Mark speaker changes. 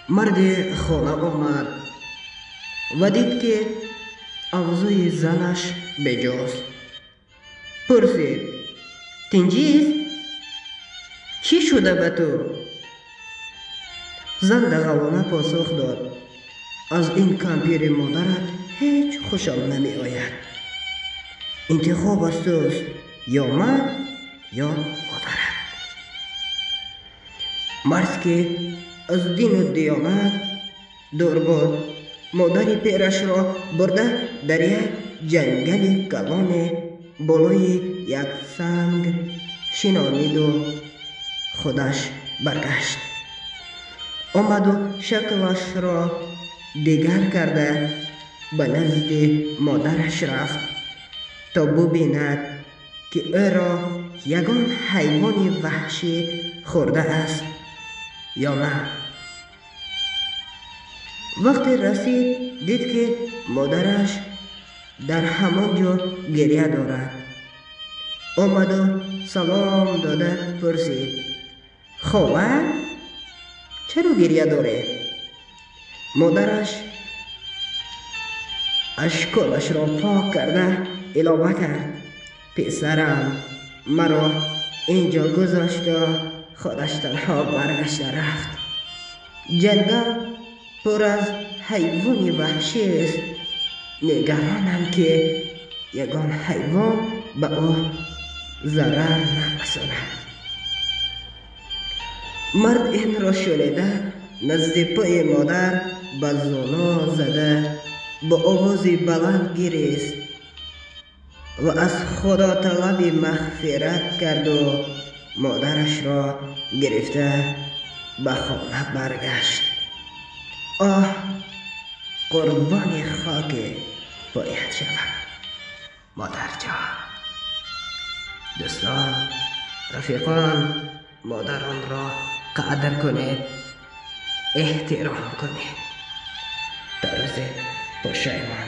Speaker 1: Марди хона омад ва дид, ки авзои занаш беҷост. Пурсид: «Тинҷист? Чӣ шуда ба ту?» Зан дағалона посух дод: «Аз ин кампири модарат ҳеҷ хушам намеояд. Интихоб аз туст: ё ман, ё модарат». Мард, ки аз дину диёнат дур буд, модари пирашро бурда дар як ҷангали калоне болои як санг шинониду худаш баргашт. Омаду шаклашро дигар карда, ба назди модараш рафт, то бубинад, ки ӯро ягон ҳайвони ваҳшӣ хӯрдааст ё на. Вақте расид, дид, ки модараш дар ҳамон ҷо гиря дорад. Омаду салом дода пурсид: «Хола, чаро гиря доред?» Модараш ашколашро пок карда илова кард: «Писарам маро ин ҷо гузошту худаш танҳо баргашта рафт. Ҷангал пур аз ҳайвони ваҳшист. Нигаронам, ки ягон ҳайвон ба ӯ зарар нарасонад». Мард инро шунида, назди пои модар ба зону зада, бо овози баланд гирист ва аз Худо талаби мағфират карду модарашро гирифта ба хона баргашт. Оҳ, қурбони хоки поят шавам, модарҷон! Дӯстон, рафиқон, модаронро қадр кунед, эҳтиром кунед. То рӯзи пушаймон.